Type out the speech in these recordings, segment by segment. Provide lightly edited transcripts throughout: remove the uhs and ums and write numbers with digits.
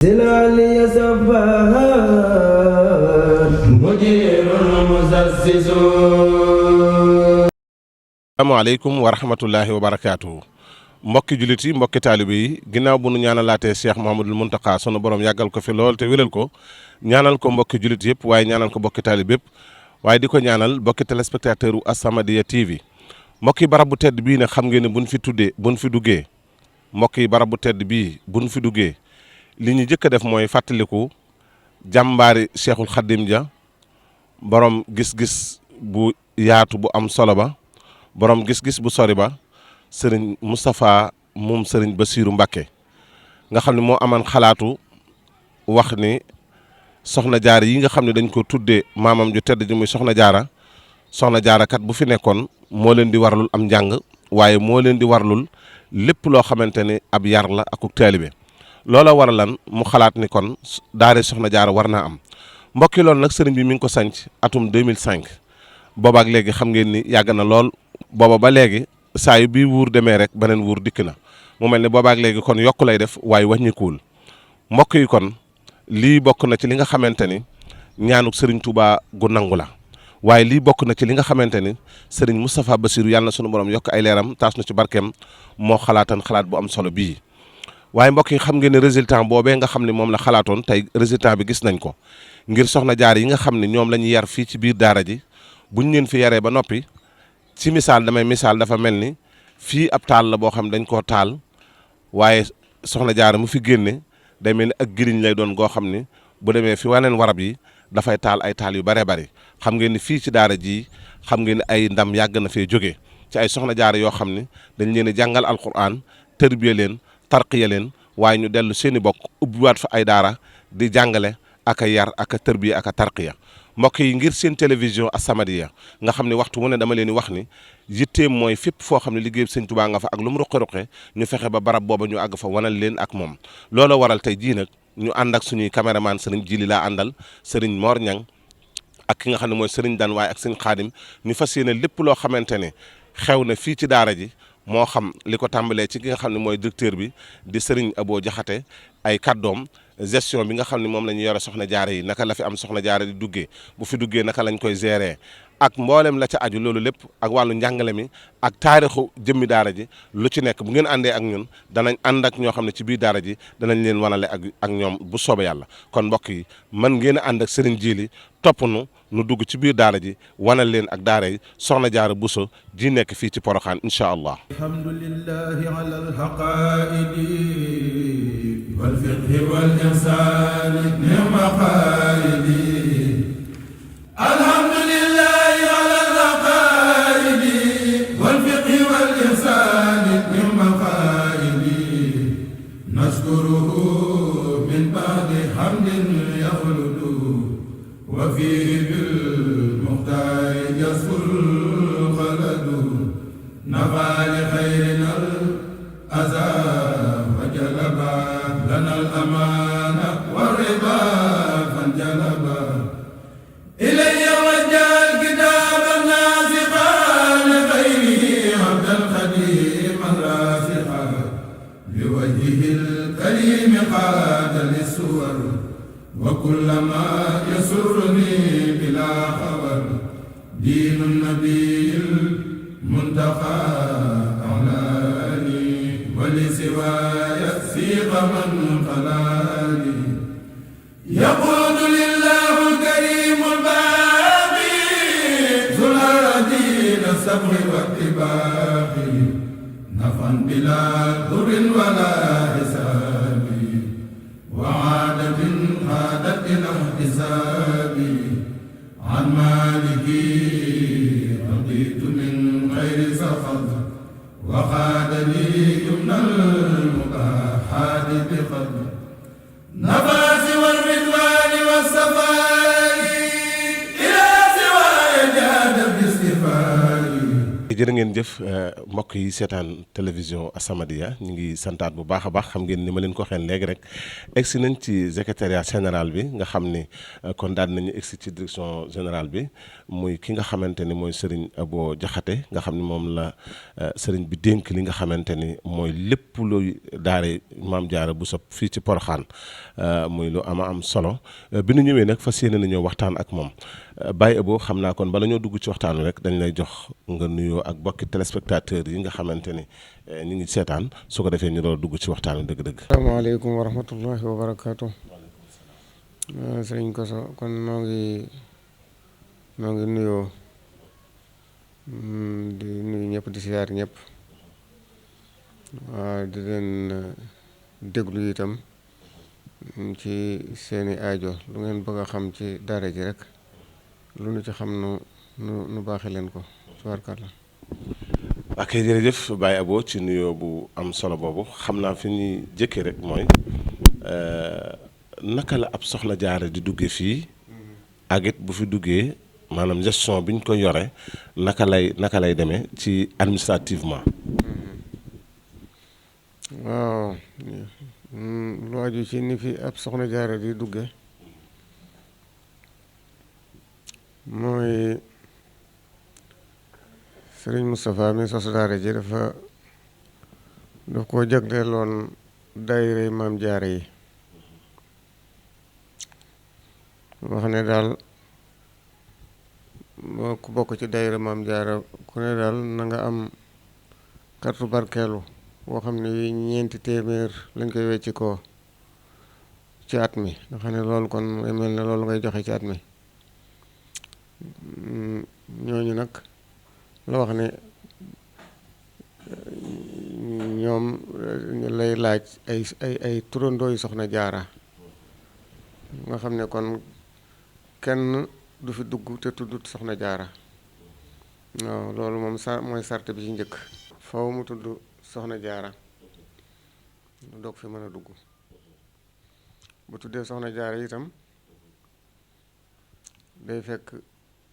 زلالي سفاهات مدير مزسس. asalaamaaleykum wa rahmatullahi wa barakaatu. Mbokki jullit yi mbokki taalibe yi ginnaaw bu nu ñaanalaatee Cheikh Mouhamadul Mountakha sunu borom yàggal ko fi lool te wéral ko ñaanal ko mbokki jullit yëpp waaye ñaanal ko mbokki taalibe yëpp waaye di ko ñaanal mbokki téléspectateur u As-Samadiyya TV. mbokki barab bu tedd bii nag xam ngeen ne buñ fi duggee mbokk yi barab bu tedd bii buñ fi duggee li ñu jëkk a def mooy fàttaliku jàmbaari Cheikhul Khadim ja borom gis-gis bu yaatu bu am solo ba borom gis-gis bu sori ba sëriñ Moustapha moom sëriñ Bassirou Mbacké nga xam ne moo aman xalaatu wax ni soxna jaara yi nga xam ne dañ ko tuddee maamam ju tedd ji muy soxna jaara kat bu fi nekkoon moo leen di warlul am njàng waaye moo leen di warlul lépp loo xamante ni ab yar la akuk taalibe loola war lan mu xalaat ni kon daare soxna jaara war naa am mbokki loolu nag sëriñ bi mi ngi ko sanc atum 2005 boobaak léegi xam ngeen ni yàgg na lool booba ba léegi saa yu bii wuur demee rek beneen wuur dikk na mu mel ni boobaak léegi kon yokku lay def waaye wàññikuwul mbokk yi kon lii bokk na ci li nga xamante ni ñaanuk sëriñ Touba gu nangu la waaye lii bokk na ci li nga xamante ni sëriñ Moustapha Bassirou yàlla na sunu borom yokk ay leeram taas na ci barkeem moo xalaatan xalaat bu am solo bii waaye mbokk yi xam ngeen ne résultat boobee nga xam ne moom la xalaatoon tey résultat bi gis nañ ko ngir soxna jaar yi nga xam ne ñoom la ñuy yar fii ci biir daara ji buñ leen fi yaree ba noppi ci misaal dafa mel ni fii ab taal la boo xam ne dañ koo taal waaye soxna jaara mu fi génne day mel ni ak giriñ lay doon goo xam ni bu demee fi waneen warab yi dafay taal ay taal yu bare bari xam ngeen ni fii ci daara ji xam ngeen ni ay ndam yàgg na fee jóge ci ay soxna jaara yoo xam ni dañ leen di jàngal alquran tërbiya leen tarqiya leen waaye ñu dellu seen i bokk ubbiwaat fa ay daara di jàngale ak a yar ak a tërbiya ak a tarqiya mbokk yi ngir seen télévision As-Samadiyya nga xam ne waxtu mu ne dama leen di wax ni yitteem mooy fépp foo xam ne liggéey sëñ Tuubaa nga fa ak lu mu ruqe-ruqe ñu fexe ba barab booba ñu àgg fa wanal leen ak moom looloo waral tey jii nag ñu ànd ak suñuy caméraman sëriñ Jili laa àndal sëriñ Mor Ñang ak ki nga xam ne mooy sëriñ Dan waaye ak sëriñ Xaadim ñu fas yéene lépp loo xamante ne xew na fii ci daara ji moo xam li ko tàmbalee ci ki nga xam ne mooy directeur bi di sëriñ Abo Jaxate ay kàddoom gestion bi nga xam ne moom la ñu yore soxna jaare yi naka la fi am soxna jaare di duggee bu fi duggee naka lañ koy gérer ak mboolem la ca aju loolu lépp ak wàllu njàngale mi ak taarixu jëmmi daara ji lu ci nekk bu ngeen àndee ak ñun danañ ànd ak ñoo xam ne ci biir daara ji danañ leen wanale ak ñoom bu soobee yàlla kon mbokk yi mën ngeen a ànd ak sëriñ Jili topp nu dugg ci biir daara ji wanal leen ak daara yi soxna jaara Buso ji nekk fii ci Poroxaan incha allah. alhamdulillahi ala alhaqaidi wal fiqhi wal ihsani ni'ma qaidi. alhamdulillahi ala alhaqaidi wal fiqhi wal ihsani ni'ma qaidi. nashkuruhu min ba'di hamdin yakhludu wa fihi bil mukhtar yasful khaladu. nafali khayrina al azab wa jalaba lana al amana wa riba fanjalaba. ilayya wajjal kitab an-nasikha li khayrihi abdan khadiman rasikha liwajhihi al-karim qada lis-suwar wa kullama yasurruni bila khabar. دين النبي المنتقى أعلاني ولسواي سيق من خلاني. يقول لله الكريم الباقي ذو الأراضين السبع والطباق. نفعا بلا ضر ولا حساب وعادة عادت إلى احتساب. عن مالكي رضيت من غير سخط وخاد لي يمنى المباحات بقدر. نفاس والرضوان والصفاء إلى سواي جاد باستفاء. jërë ngeen ngeen jëf mbokk yi seetaan télévision As-Samadiyya ñu ngi santaat bu baax a baax xam ngeen ni ma leen ko xeen léegi rek egsi nañ ci secrétariat général bi nga xam ni kon daal nañu egsi ci direction générale bi muy ki nga xamante ni mooy Serigne Abo Jaxate nga xam ni moom la Serigne bi dénk li nga xamante ni mooy lépp luy daare Maam Jaara Buso fii ci Poroxaan muy lu am solo bi nu ñëwee nag fas yéene nañoo waxtaan ak moom Baye Abo xam naa kon bala ñoo dugg ci waxtaan wi rek dañ lay jox nga nuyoo ak bokki téléspectateurs yi nga xamante ni ñu ngi seetaan su ko defee ñu doon dugg ci waxtaan wi dëgg-dëgg. asalaamaaleykum wa rahmatullahi wa barakaatu. Sëriñ Koso kon noo ngi nuyoo di nuyu ñëpp di siyaar ñëpp waaw di leen déglu itam ci seeni aajo lu ngeen bëgg a xam ci daara ji rek lu nu ci xam nu baaxe leen ko tubaarkàlla. ok jërëjëf Baye Abo ci nuyoo bu am solo boobu xam naa fi ñuy jëkkee rek mooy naka la ab soxna jaara di duggee fii ak it bu fi duggee maanaam gestion bi ñu ko yore naka lay demee ci administrativement. waaw lu aju ci ni fi ab soxna jaara di duggee mooy Sëriñ Moustapha mi sos daara ji daf koo jagleeloon daayira Maam Jaara yi wax ne daal moo ku bokk ci daayira Maam Jaara ku ne daal na nga am kartu barkeelu boo xam ne yi 400 lañ koy wecci ko ci at mi nga xam ne loolu kon mooy mel ne loolu ngay joxe ci at mi ñooñu nag la wax ne ñoom lay laaj ay turandooy soxna jaara nga xam ne kon kenn du fi dugg te tuddut soxna jaara waaw loolu moom mooy sart bi ci njëkk faw mu tudd soxna jaara doog fi mën a dugg bu tuddee soxna jaara itam day fekk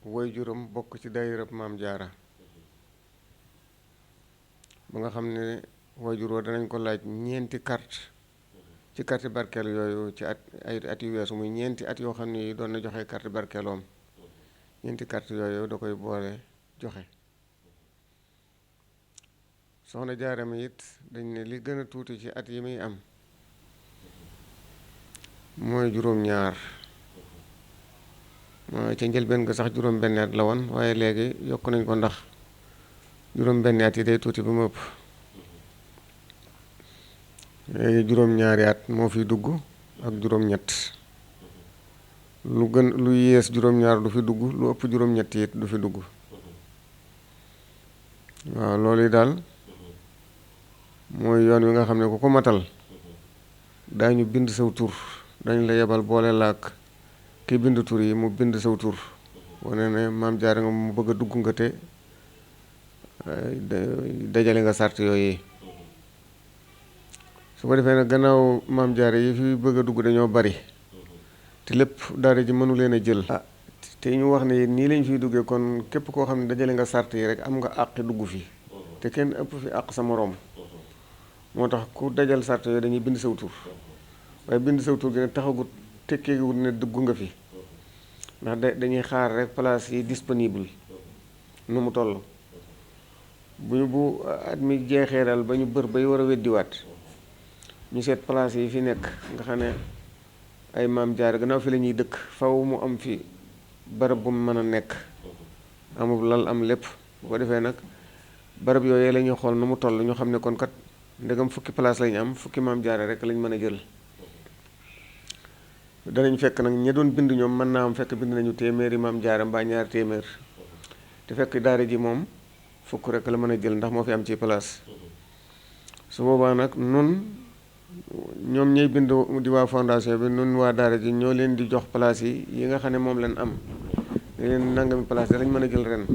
woy juróom bokk ci daayira Maam Jaara ba nga xam ne waajur wa danañ ko laaj 4 carte ci carte barkeel yooyu ci at yu weesu muy 4 at yoo xam ne doon na joxe carte barkeeloom 4 carte yooyu da koy boole joxe soxna jaara mi it dañ ne li gën a tuuti ci at yi muy am mooy juróom-ñaar ca njëlbeen nga sax juróom-benn at la woon waaye léegi yokk nañ ko ndax juróom-benn at yi day tuuti ba mu ëpp léegi juróom-ñaari at moo fi dugg ak juróom-ñett lu yées juróom-ñaar du fi dugg lu ëpp juróom-ñett it du fi dugg waaw loolu yi daal mooy yoon wi nga xam ne ku ko matal daañu bind saw tur dañ la yebal boole laak ki bind tur yi mu bind saw tur wane ne Maam Jaara nga mu bëgg a dugg nga te dajale nga sart yooyu su ko defee nag gannaaw Maam Jaara yi fi bëgg a dugg dañoo bari te lépp daara ji mënu leen a jël te ñu wax ne nii lañ fiy duggee kon képp koo xam ne dajale nga sart yi rek am nga àqi dugg fi te kenn ëpp fi àq sa moroom moo tax ku dajal sart yooyu dañuy bind saw tur waaye bind saw tur gi nag taxagut tekkeewut ne dugg nga fi ndax dañuy xaar rek place yi disponible nu mu toll bu at mi jeexee daal ba ñu bër bay war a weddiwaat ñu seet place yi fi nekk nga xam ne ay Maam Jaara gannaaw fi la ñuy dëkk faw mu am fi barab bu mu mën a nekk amul lal am lépp bu ko defee nag barab yooyu la ñuy xool nu mu toll ñu xam ne kon kat ndegam fukki place lañu am fukki Maam Jaara rek lañ mën a jël danañ fekk nag ña doon bind ñoom mën naa am fekk bind nañu téeméeri Maam Jaara mbaa ñaar téeméer te fekk daara ji moom fukk rek la mën a jël ndax moo fi am ci place su boobaa nag nun ñoom ñuy bind di waa fondation bi nun waa daara ji ñoo leen di jox place yi nga xam ne moom leen am ne leen nangami place da lañ mën a jël ren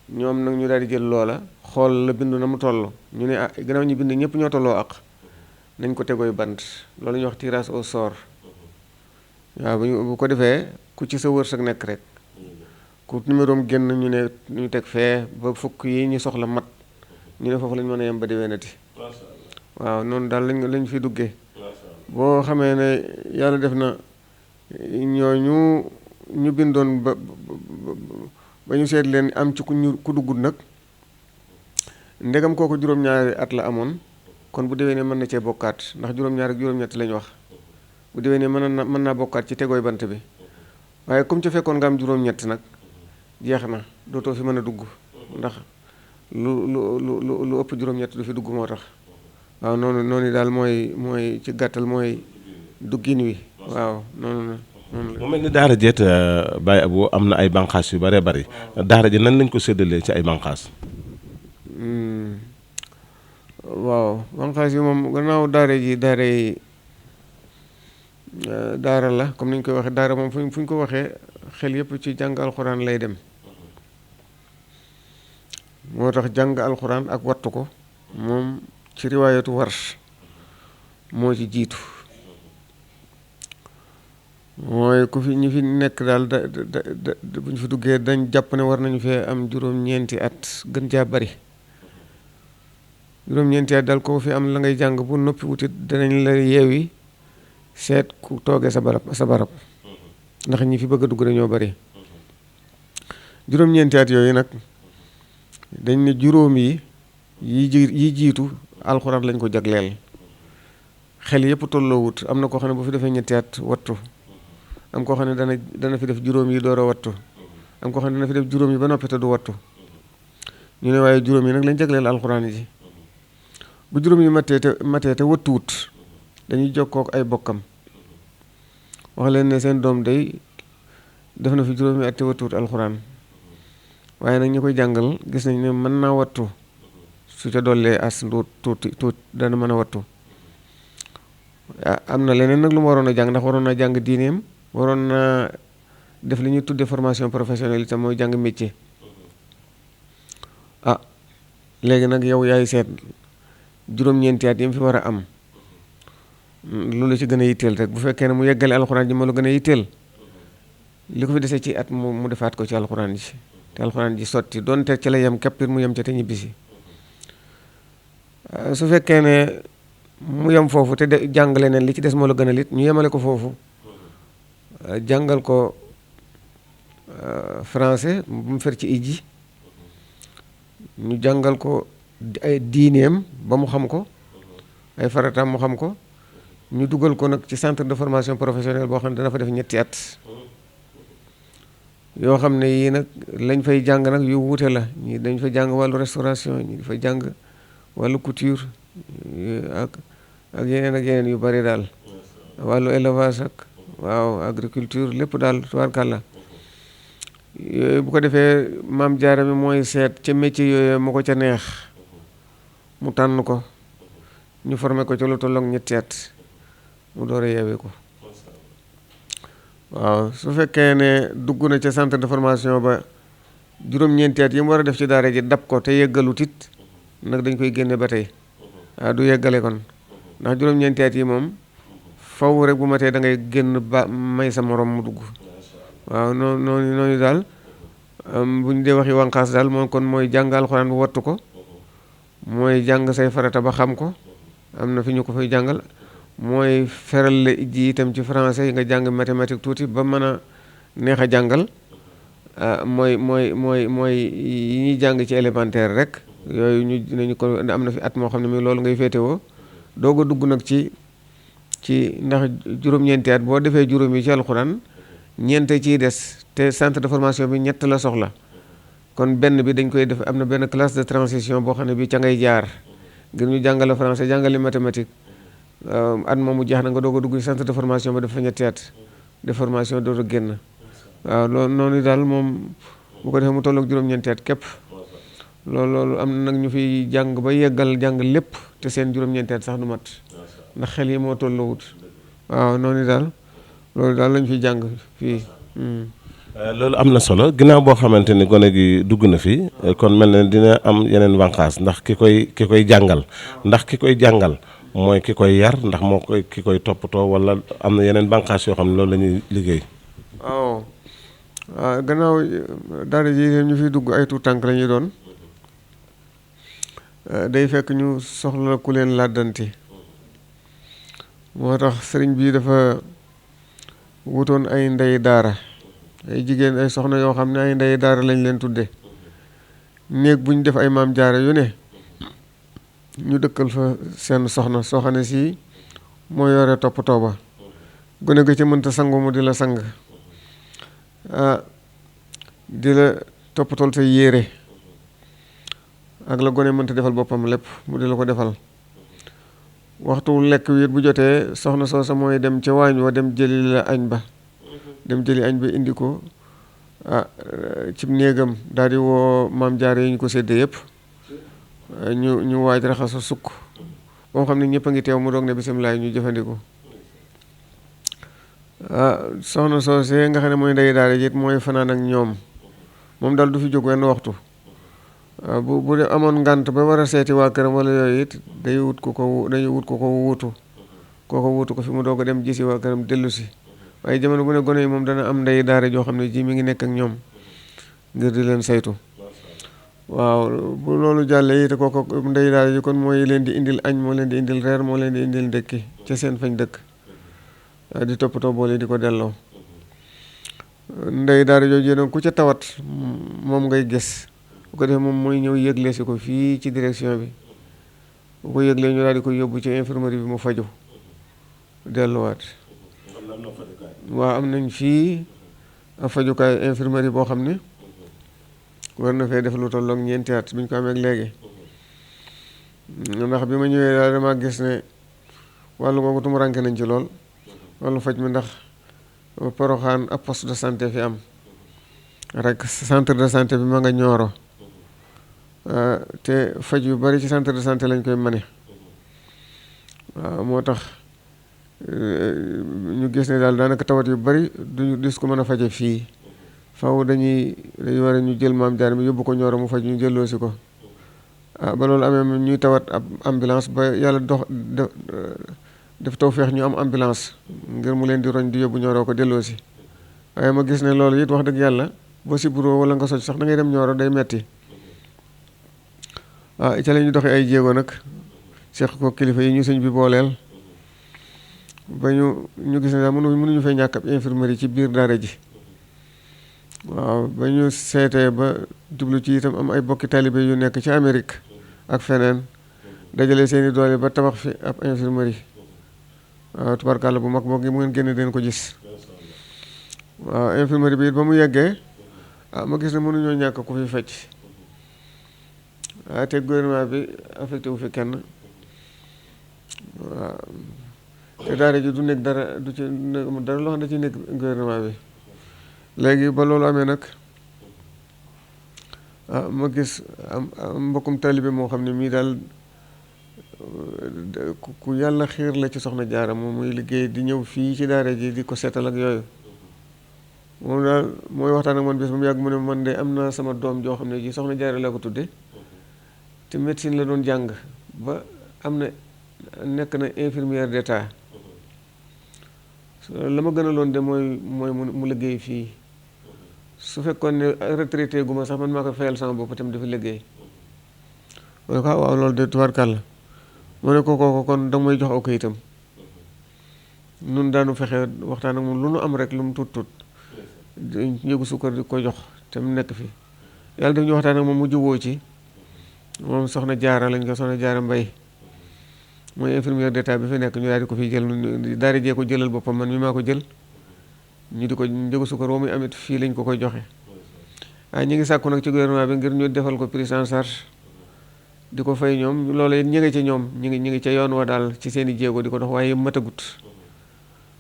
ñoom nag ñu daal di jël loola xool la bindu na mu toll ñu ne gannaaw ñu bind ñëpp ñoo tolloo ak nañ ko tegooy bant loolu ñuy wax tirage au sort waaw bu ko defee ku ci sa wërsëg nekk rek ku numéroom génn ñu ne ñu teg fee ba fukk yi ñu soxla mat ñu ne foofu lañ mën a yem ba déwénati waaw noonu daal lañ fi duggee boo xamee ne yàlla def na ñooñu ñu bindoon ba ñu seet leen am ci ku duggut nag ndegam kooku juróom-ñaari at la amoon kon bu déwénee mën na cee bokkaat ndax juróom-ñaar ak juróom-ñett lañ wax bu déwénee mën naa bokkaat ci tegooy bant bi waaye comme ci fekkoon nga am juróom-ñett nag jeex na dootoo fi mën a dugg ndax lu ëpp juróom-ñett du fi dugg moo tax waaw noonu daal mooy ci gàttal mooy duggin wi waaw noonu mu mel ni daara jeet Baye Abou am na ay banqaas yu bëree bëri daara ji nan lañ ko séddalee ci ay banqaas waaw banqaas yi moom gannaaw daara la comme ni ñu koy waxee daara moom fu ñu ko waxee xel yépp ci jàng alxuraan lay dem moo tax jàng alxuraan ak wattu ko moom ci riwaayatu Warsh moo ci jiitu mooy ku fi ñi fi nekk daal bu ñu fi duggee dañ jàpp ne war nañu fee am juróom-ñeenti at gën jaa bari juróom-ñeenti at daal koo fi am la ngay jàng bu noppi wutit danañ la yeewi seet ku toogee sa barab ndax ñi fi bëgg a dugg dañoo bari juróom-ñeenti at yooyu nag dañ ne juróom yi jiitu alxuraan lañ ko jagleel xel yépp tolloowut am na koo xam ne bu fi defee ñetti at wattu am koo xam ne dana fi def juróom yi door a wattu am koo xam ne dana fi def juróom yi ba noppi te du wattu ñu ne waaye juróom yi nag lañ jagleel alxuraan ji bu juróom yi matee te wattuwut dañuy jokkoo ak ay bokkam wax leen ne seen doom day def na fi juróomi at te wattuwut alxuraan waaye nag ñu koy jàngal gis nañ ne mën naa wattu su ca dollee as tuuti dana mën a wattu am na leneen nag lu mu waroon a jàng ndax waroon naa jàng diineem waroon naa def li ñuy tuddee formation professionnelle itam mooy jàng métier léegi nag yow yaay seet juróom-ñeenti at yi mu fi war a am loolu ci gën a yitteel rek bu fekkee ne mu yeggale alxuraan ji moo la gën a yitteel li ko fi desee ci at mu defaat ko ci alxuraan ji te alxuraan ji sotti doonte ci la yem képp mu yem ca te ñibbisi su fekkee ne mu yem foofu te jàng leneen li ci des moo la gën a lit ñu yemale ko foofu jàngal ko français bu mu fer ci ijji ñu jàngal ko ay diineem ba mu xam ko ay farataam mu xam ko ñu dugal ko nag ci centre de formation professionnelle boo xam ne dana fa def ñetti at yoo xam ne yii nag lañ fay jàng nag yu wuute la ñi dañ fa jàng wàllu restauration ñi fa jàng wàllu couture ak yeneen yu bari daal wàllu élevage ak waaw agriculture lépp daal tubaarkàlla yooyu bu ko defee maam jaara mi mooy seet ca métier yooyu mu ko ca neex mu tànn ko ñu formé ko ca lu tolloog ñetti at mu door a yeewee ko waaw su fekkee ne dugg na ca centre de formation ba juróom-ñeenti at yi mu war a def ci daara ji dab ko te yeggalut it nag dañ koy génne ba tey waaw du yeggale kon ndax juróom-ñeenti at yi moom faw rek bu matee da ngay génn ba may sa morom mu dugg waaw noonu daal bu ñu dee waxi wànqaas daal moom kon mooy jàng alxuraan bu wattu ko mooy jàng say farata ba xam ko am na fi ñu ko fay jàngal mooy feral la ijji itam ci français nga jàng mathématique tuuti ba mën a neex a jàngal mooy yi ñuy jàng ci élémentaire rek yooyu dinañu ko am na fi at moo xam ne mi loolu ngay féetewoo doog a dugg nag ci ndax juróom-ñeenti at boo defee juróom yi ci alxuraan ñeente ciy des te centre de formation bi ñett la soxla kon benn bi dañ koy def am na benn classe de transition boo xam ne bi ca ngay jaar ngir ñu jàngale français jàngale mathématique at moomu jeex na nga doog a dugg centre de formation ba dafa ñetti at de formation doog a génn waaw loolu noonu daal moom bu ko defee mu tolloog juróom-ñeenti at képp loolu am na nag ñu fi jàng ba yeggal jàng lépp te seen juróom-ñeenti at sax du mat ndax xel yi moo tolloowut waaw noonu daal loolu daal lañ fi jàng fii. loolu am na solo ginnaaw boo xamante ni gone gi dugg na fi kon mel na dina am yeneen wànqaas ndax ki koy jàngal ndax ki koy jàngal mooy ki koy yar ndax moo koy ki koy toppatoo wala am na yeneen wànqaas yoo xam ne loolu la ñuy liggéey. waaw gannaaw daara ji ñu fiy dugg ay tuut tànk la ñuy doon day fekk ñu soxla ku leen làddanti moo tax sëriñ bii dafa wutoon ay ndey daara ay jigéen ay soxna yoo xam ne ay ndey daara lañ leen tudde néeg bu ñu def ay maam jaara yu ne ñu dëkkal fa seen soxna soo xam ne si moo yore toppatoo ba gone ga ci mënta sangu mu di la sang di la toppatool sa yére ak la gone mënta defal boppam lépp mu di la ko defal waxtu lekk wi bu jotee soxna soosa mooy dem ca waañ wa dem jëli la añ ba dem jëli añ ba indi ko cib néegam daal di woo maam jaare yi ñu ko séddee yëpp ñu waaj raxasu sukk boo xam ne ñëpp a ngi teew mu doog ne bisimilah ñu jëfandikoo soxna soosee nga xam ne mooy ndey daara ji it mooy fanaan ak ñoom moom daal du fi jóg wenn waxtu bu dee amoon ngànt ba war a seeti waa këram wala yooyu it dañuy wut ko wuutu kooko wuutu ko fi mu doog a dem gisi waa këram dellu si waaye jamono bu ne gone yi moom dana am ndey daara joo xam ne ji mi ngi nekk ak ñoom ngir di leen saytu waaw bu loolu jàllee it kooko ndey daara ji kon mooy leen di indil añ moo leen di indil reer moo leen di indil ndekki ca seen fañ dëkk di toppatoo boole di ko delloo ndey daara jooju nag ku ca tawat moom ngay gis bu ko defee moom mooy ñëw yëgle si ko fii ci direction bi bu ko yëglee ñu daal di ko yóbbu ci infirmerie bi mu faju delluwaat waaw am nañ fii ab fajukaay infirmerie boo xam ne war na fee def lu tolloog ñeenti at bi ñu ko amee ak léegi ndax bi ma ñëwee daal dama gis ne wàllu googu tumuranke nañ ci lool wàllu faj mi ndax Poroxaan ab poste de santé fi am rek centre de santé bi ma nga Ñooro te faj yu bari ci centre de santé lañ koy mane waaw moo tax ñu gis ne daal daanaka tawat yu bari duñu dis ko mën a faje fii faw dañuy war a ñu jël maam jaar mi yóbbu ko Ñooro mu faj ñu jëlloo si ko ba loolu amee ñuy tawat ab ambulance ba yàlla def tawfeex ñu am ambulance ngir mu leen di roñ di yóbbu Ñooro ko delloo si waaye ma gis ne loolu it wax dëgg yàlla boo si buroo wala nga soj sax da ngay dem Ñooro day metti ca la ñu doxee ay jéego nag seq ko kilifa yi ñu sëñ bi booleel ba ñu gis ne daal mënuñu fay ñàkk ab infirmerie ci biir daara ji waaw ba ñu seetee ba jublu ci itam am ay bokki talibé yu nekk ci Amérique ak feneen dajale seeni doole ba tabax fi ab infirmerie waaw tubarkàlla bu mag boo ngi mu ngeen génne den ko gis waaw infirmerie bi it ba mu yeggee ma gis ne mënuñoo ñàkk ku fi fecc te gouvernement bi affecté wu fi kenn waaw te daara ji du nekk dara du ci dara loo xam ne ci nekk gouvernement bi léegi ba loolu amee nag ma gis am mbokkum taalibe moo xam ne mii daal ku yàlla xiir la ci soxna jaara moom muy liggéey di ñëw fii ci daara ji di ko seetal ak yooyu moom daal mooy waxtaan ak man bés ba mu yàgg mu ne man de am naa sama doom joo xam ne ji soxna jaara la ko tudde te médecine la doon jàng ba am na nekk na infirmière d'état la ma gën a loon de mooy mu liggéey fii su fekkoon ne retraité gu ma sax man maa ko fayal sama bopp itam dafa liggéey ma ne ko waaw loolu de tubaarkàlla ma ne ko kooku kon danga may jox aw kayitam nun daanu fexe waxtaan ak moom lu nu am rek lu mu tuut tuut njëgu sukkar di ko jox te mu nekk fi yàlla def ñu waxtaan ak moom mu juboo ci moom soxna jaara lañ ko soxna jaara mbay mooy infirmière d'état bi fi nekk ñu daal di ko fi jël daal di jee ko jëlal boppam man mi maa ko jël ñu di ko njëgu sukkar boo muy amit fii lañ ko koy joxe waaye ñu ngi sàkku nag ci gouvernement bi ngir ñu defal ko prise en charge di ko fay ñoom loolu it ñu ngi ca ñoom ñu ngi ca yoon wa daal ci seen i jéego di ko dox waaye matagut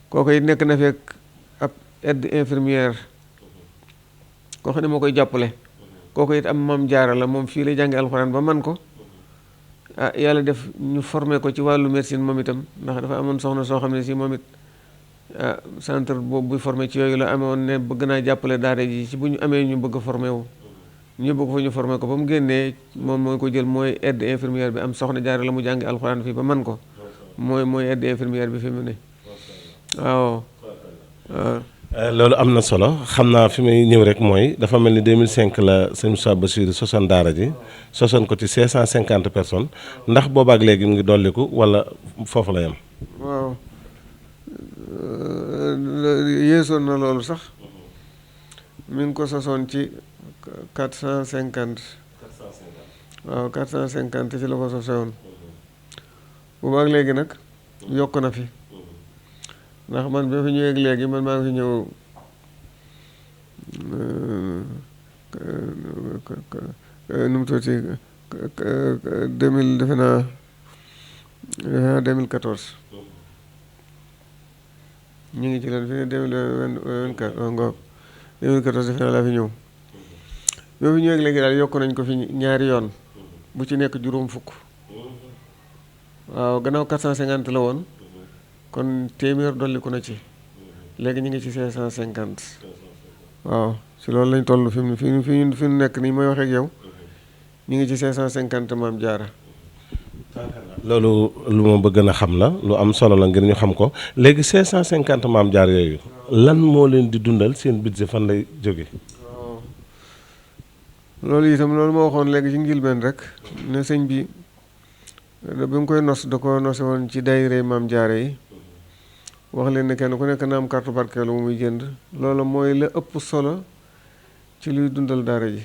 kooku it nekk na fekk ab aide infirmière koo xam ne moo koy jàppale kooku it am maam jaara la moom fii lay jànge alxuraan ba man ko yàlla def ñu formé ko ci wàllu médecine moom itam ndax dafa amoon soxna soo xam ne si moom it centre boobu buy formé ci yooyu la amoon ne bëgg naa jàppale daara ji ci bu ñu amee ñu bëgg a formé wu ñu bëgg fa ñu formé ko ba mu génnee moom mooy ko jël mooy aide infirmière bi am soxna jaara la mu jànge alxuraan fii ba man ko mooy aide infirmière bi fi mu ne waaw loolu am na solo xam naa fi may ñëw rek mooy dafa mel ni 2005 la sëñ Moussa Bassirou sosoon daara ji sosoon ko ci 550 personnes ndax boobaak léegi mu ngi dolliku wala foofu la yem. waaw yéesoon na loolu sax mi ngi ko sosoon ci 450. waaw 450 ci la ko sosoon boobaak léegi nag yokk na fi. ndax man bi ma fi ñëwee léegi man maa ngi fi ñëw 2000 defe naa 2014 ñu ngi ci leen fi ne 2024 ngoog 2014 defe naa laa fi ñëw bi ma fi ñëwee léegi daal yokk nañ ko fi ñaari yoon bu ci nekk juróom fukk waaw gannaaw 450 la woon kon téeméer dolliku na ci léegi ñu ngi ci 550 waaw si loolu lañ toll fi mu nekk nii mooy wax ak yow ñu ngi ci 550 maam jaara. loolu lu ma bëgg na xam la lu am solo la ngir ñu xam ko léegi 550 maam jaar yooyu lan moo leen di dundal seen budget fan lay jóge. waaw loolu itam loolu ma waxoon léegi ci njëlbeen rek ne sëñ bi bi mu koy nos da ko nose woon ci daayira maam jaara yi. wax leen ne kenn ku nekk na am carte barkeelu bu muy jënd loolu mooy la ëpp solo ci luy dundal daara ji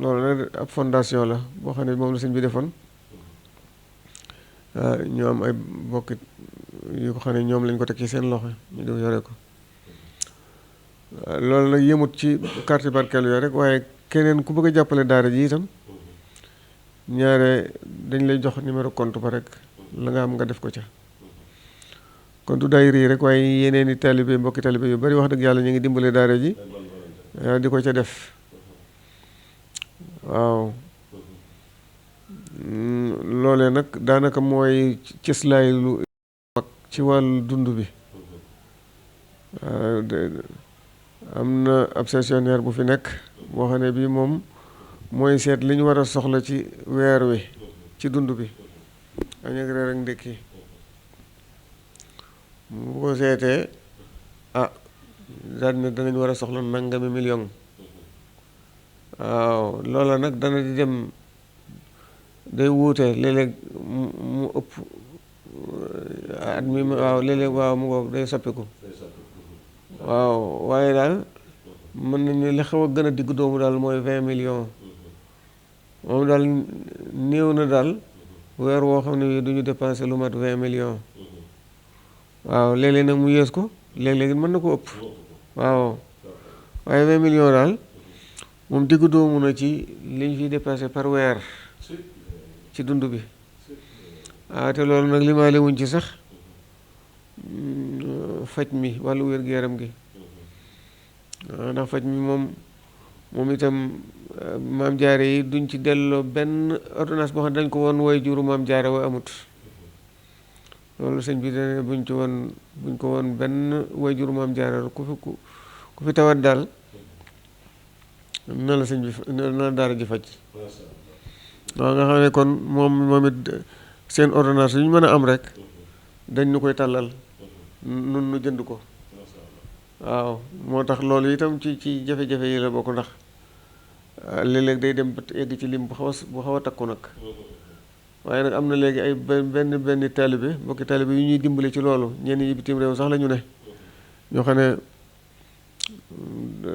loolu nag ab fondation la boo xam ne moom la sëñ bi defoon ñu am ay bokkit yu ko xam ne ñoom lañ ko teg ci seen loxo ñu di yore ko loolu nag yëmut ci carte barkeelu yooyu rek waaye keneen ku bëgg a jàppale daara ji itam ñaare dañ lay jox numéro compte ba rek la nga am nga def ko ca kon du daayira yi rek waaye yeneen i taalibe mbokki taalibe yu bari wax dëgg yàlla ñu ngi dimbale daara ji di ko ca def waaw loolee nag daanaka mooy cëslaay lu mag ci wàllu dund bi am na ab gestionnaire bu fi nekk boo xam ne bii moom mooy seet li ñu war a soxla ci weer wi ci dund bi añ ak reer ak ndékki bu ko seetee daal ne danañ war a soxla nangami million waaw loola nag dana di dem day wuute léeg-léeg mu ëpp at mi waaw léeg-léeg waaw mu ngoog day soppiku waaw waaye daal mën nañu li xaw a gën a digg doomu daal mooy 20 millions moom daal néew na daal weer woo xam ne du ñu dépensé lu mat 20 millions waaw léeg-léeg nag mu yées ko léeg-léeg mën na ko ëpp waaw waaye 20 millions daal moom diggu doomu na ci li ñu fiy dépensé par weer ci dund bi te loolu nag limaale wuñ ci sax faj mi wàllu wér-gu-yaram gi ndax faj mi moom itam maam jaare yi duñ ci delloo benn ordonnance boo xam ne dañ ko woon woy juru maam jaare wa amut loolu sëñ bi dane buñ ko woon benn woy juru maam jaare ku fi tawat daal na la sëñ bi na la daara ji faj waaw nga xam ne kon moom it seen ordonnance yu ñu mën a am rek dañ ñu koy tàllal nun nu jënd ko waaw moo tax loolu itam ci jafe-jafe yi la bokk ndax léeg-léeg day dem ba egg ci lim bu xaw a takku nag waaye nag am na léegi ay benn taalibe mbokki taalibe yu ñuy dimbale ci loolu ñenn ñi bitim réew sax la ñu ne ñoo xam ne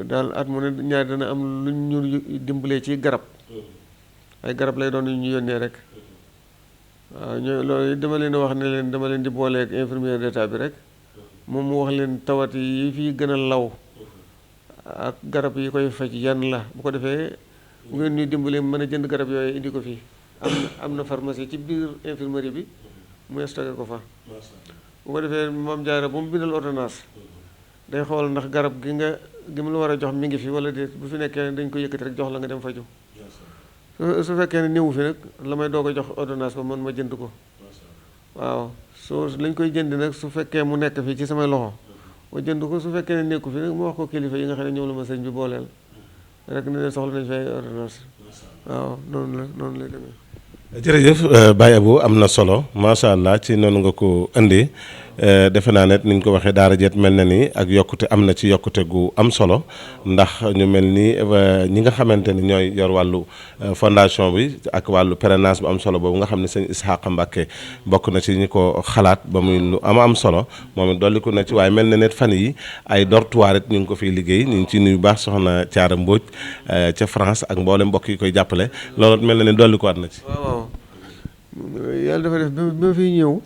daal at mu ne ñaari dana am lu ñu dimbalee ci garab ay garab lay doon yu ñu yónnee rek waaw loolu dama leen wax ne leen dama leen di booleeg infirmière d'état bi rek moom mu wax leen tawat yi fii gën a law ak garab yi koy faj yan la bu ko defee bu ngeen ñuy dimbalee mën a jënd garab yooyu indi ko fii am na pharmacie ci biir infirmerie bi mu stocké ko fa bu ko defee moom jaara bu mu bindal ordonnance day xool ndax garab gi mu la war a jox mi ngi fi wala déet bu fi nekkee dañ ko yëkkati rek jox la nga dem faju su fekkee ne néewu fi nag la may doog a jox ordonnance ba man ma jënd ko waaw soo lañ koy jënd nag su fekkee mu nekk fii ci samay loxo ma jënd ko su fekkee ne nekku fi nag mu wax ko kilifa yi nga xam ne ñoom la ma sëñ bi booleel rek ne leen soxla nañ fi ay ordonnance waaw noonu lay demee. jërëjëf Baye Abou am na solo macha allah ci noonu nga ko indi defe naa ne niñ ko waxee daara jeet mel na ni ak yokkute am na ci yokkute gu am solo ndax ñu mel ni ñi nga xamante ni ñooy yor wàllu fondation bi ak wàllu parrainage bu am solo boobu nga xam ne sëñ Isaaxa Mbàkke bokk na ci ñi ko xalaat ba muy lu am solo moom it dolliku na ci waaye mel na ne fan yi ay dortoir it ñu ngi ko fiy liggéey ñu ngi ci nuyu baax soxna Thiara Mbodj ca France ak mboolem mbokk yi koy jàppale loolu mel na ne dollikuwaat na ci. waaw yàlla dafa def bi ma fiy ñëw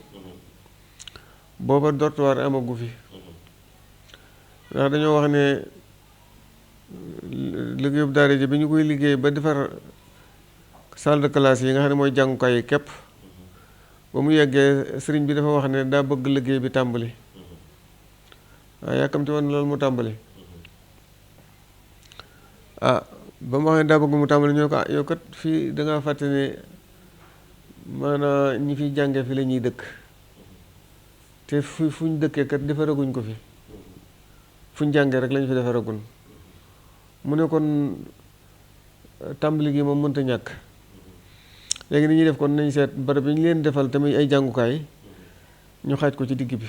booba dortoir amagu fi ndax dañoo wax ne liggéeyub daara ji bi ñu koy liggéey ba defar salle de classe yi nga xam ne mooy jàngukaay yi képp ba mu yeggee sëriñ bi dafa wax ne daa bëgg liggéey bi tàmbali waaw yàkkamti woon loolu mu tàmbali ba mu waxee daa bëgg mu tàmbali ñoo ko yow kat fii da ngaa fàtte ne maanaam ñi fiy jàngee fi la ñuy dëkk te fu ñu dëkkee kat defaraguñ ko fi fu ñu jàngee rek lañ fi defaraguñ mu ne kon tàmbali gi moom mënta ñàkk léegi ni ñuy def kon nañ seet barab yi ñu leen defal tamit ay jàngukaay ñu xaaj ko ci digg bi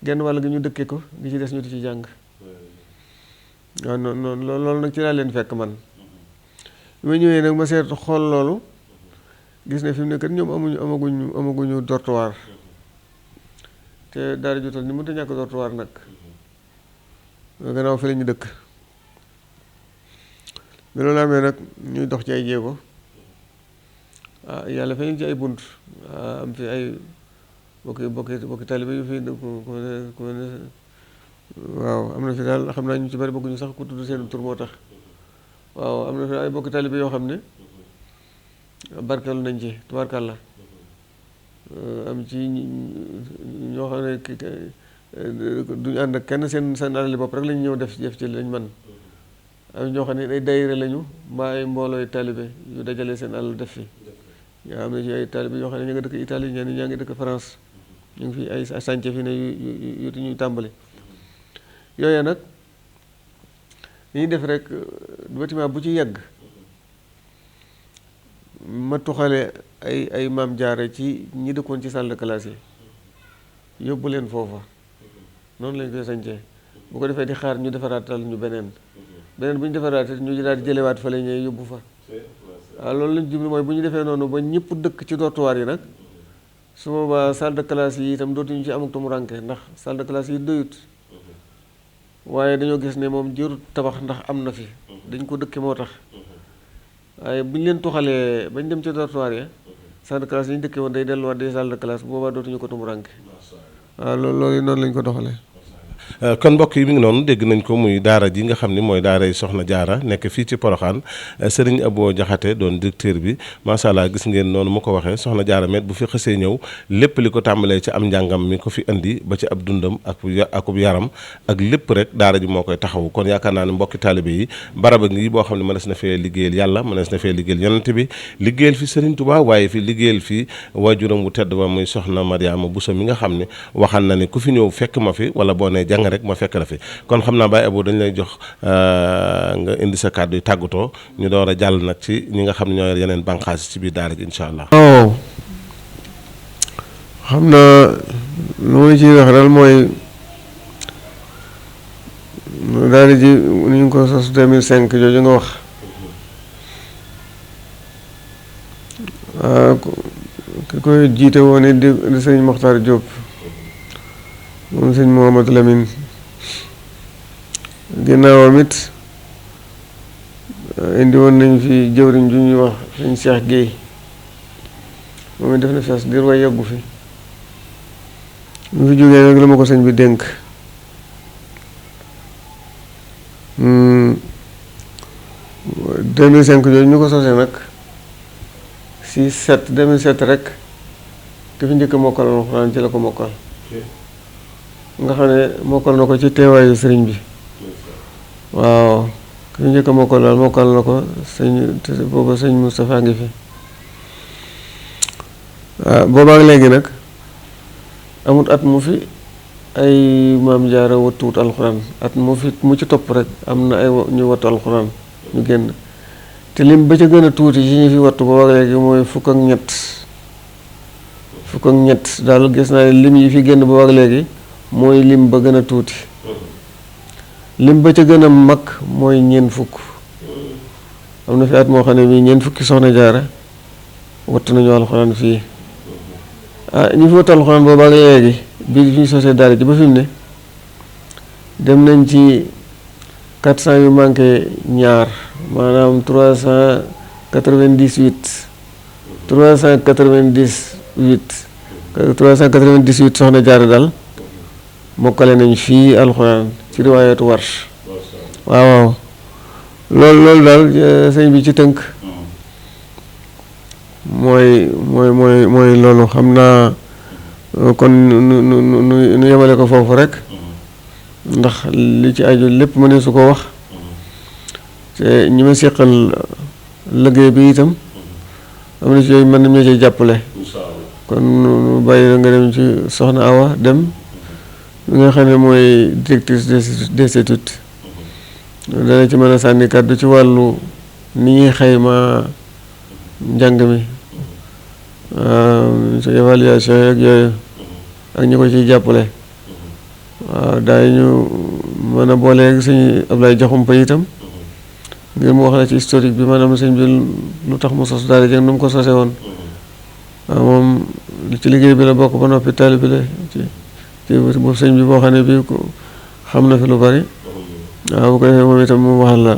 genn wàll gi ñu dëkkee ko gi ci des ñu di ci jàng waaw noonu loolu nag ci laa leen fekk man bi ma ñëwee nag ma seet xool loolu gis ne fi mu ne kat ñoom amaguñu dortoir te daara jotal ni mënta ñàkk dortoir nag gannaaw fi la ñu dëkk bi loolu amee nag ñuy dox ci ay jéego yàlla feeñ ci ay bunt am fi ay bokki taalibe yu fi ku ne waaw am na fi daal xam naa ñu ci bari bëgguñu sax ku tudd seen tur moo tax waaw am na fi ay bokki taalibe yoo xam ne barkeelu nañ ci tubaarkàlla am ci ñoo xam ne duñu ànd ak kenn seen alali bopp rek lañu ñëw def ci lañ man am ñoo xam ne ay daayira lañu mbaa ay mboolooy taalibe yu dajale seen alal def fi yaa am na ci ay taalibe yoo xam ne ñu nga dëkk Italie ñenn ñaa ngi dëkk France ñu ngi fi ay sànce fi ne yu ñuy tàmbali yooyu nag li ñuy def rek bâtiment bu ci yegg ma tuxale ay maam jaare ci ñi dëkkoon ci salle de classe yi yóbbu leen foofa noonu lañ koy sañcee bu ko defee di xaar ñu defaraatal ñu beneen bu ñu defaraatee ñu daal di jëlewaat fa la ñuy yóbbu fa waaw loolu lañ jublu mooy bu ñu defee noonu ba ñëpp dëkk ci dortoir yi nag su boobaa salle de classe yi itam dootuñu ci amuk tumuranke ndax salle de classe yi doyut waaye dañoo gis ne moom jërut tabax ndax am na fi dañ ko dëkke moo tax waaye bu ñu leen tuxalee bañ dem ci dortoir ya salle de classe yi ñu dëkkee woon day delluwaat des salle de classe bu boobaa dootuñu ko tumuranke waaw loolu noonu lañ ko doxalee. kon mbokk yi mi ngi noonu dégg nañ ko muy daara ji nga xam ni mooy daaray Soxna Jaara nekk fii ci Poroxaan Serigne Abo Jaxate doon directeur bi macha allah gis ngeen noonu ma ko waxee Soxna Jaara met bu fi xësee ñëw lépp li ko tàmbalee ci am njàngam mi ko fi indi ba ci ab dundam akub yaram ak lépp rek daara ji moo koy taxawu kon yaakaar naa ne mbokki taalibe yi baraba ngi boo xam ne mënees na fee liggéeyal yàlla mënees na fee liggéeyal yonent bi liggéeyal fi Serigne Touba waaye fi liggéeyal fi waajuram bu tedd ba muy Soxna Mariama Bousso mi nga xam ne waxaan na ne ku fi ñëw fekk ma fi wala boo nee jàng rek ma fekk la fi kon xam naa Baye Abo dañ lay jox nga indi sa kàddu yi tàggatoo ñu door a jàll nag ci ñi nga xam ne ñoo yor yeneen bànqaas ci biir daara ji incha allah. waaw xam naa lu ma ciy wax daal mooy daara ji ni ñu ko sos 2005 jooju nga wax ki koy jiite woon di sëñ Mokhtar Diop moom sëñ Mouhamadou Lamine ginnaawam it indi woon nañ fi jëwriñ ju ñuy wax sëñ Cheikh Guèye moom it def na fees diir waaye yeggu fi mu fi jógee nag la ma ko sëñ bi dénk 2005 jooju ñu ko sosee nag 2007 rek ki fi njëkk mokkal alxuraan ci la ko mokkal nga xam ne mokkal na ko ci teewaayu sëriñ bi waaw ki fi njëkk mokkal daal mokkal na ko booba sëñ Moustapha ngi fi waaw boobaak léegi nag amut at mu fi ay maam jaara wattuwut alxuraan at mu ci topp rek am na ay ñu wattu alxuraan ñu génn te lim ba ca gën a tuuti ci ñu fi wattu boobaak léegi mooy fukk ak fukk ak ñett daal gis naa ne lim yi fi génn ba ak léegi mooy lim ba gën a tuuti lim ba ca gën a mag mooy ñeent fukk am na fi at moo xam ne bii ñeent fukki soxna jaara wattu nañu alxuraan fii ñu fi wattu alxuraan boobu ak léegi bi ñu sosee daara ji ba fi mu ne dem nañ ci 400 yu manqué ñaar maanaam 398 soxna jaara daal mokkale nañ fii alxuraan ci riwaayatu Warsh waaw loolu daal sëñ bi ci tënk mooy loolu xam naa kon nu yemale ko foofu rek ndax li ci aju lépp mënee su ko wax te ñi ma seqal liggéey bi itam am na ci yooyu mën nañu cee jàppale kon nu bàyyi la nga dem ci soxna Awa dem mi nga xam ne mooy directrice des études dana ci mën a sànni kàddu ci wàllu ni ñuy xayma njàng mi ci évaluation yeeg yooyu ak ñi ko ciy jàppale waaw daañu mën a booleeg sëñ Ablaye Jaxumpa itam ngir mu wax la ci historique bi maanaam sëñ bi lu tax mu sos daara jëng nu mu ko sose woon waaw moom ci liggéey bi la bokk ba noppi taalibe bi la ci bu sëñ bi boo xam ne bii xam na fi lu bari waaw bu ko defee moom itam mu waxal la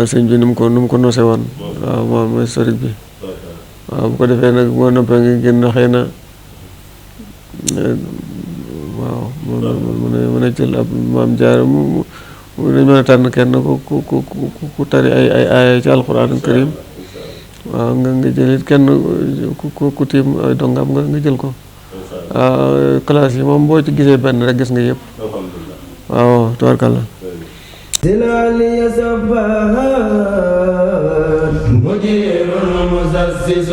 sëñ bi nu mu ko nose woon waaw moom mooy historique bi waaw bu ko defee nag boo noppee nga génn xëy na waaw mën a jël ab maam jaar mu dañ mën a tànn kenn ku tari ay aaya ci alxuraan karim waaw nga jëlit kenn ku tiim ay dongam nga jël ko waaw classe yi moom boo ci gisee benn rek gis nga yëpp waaw tubaarkàlla مدير مزسس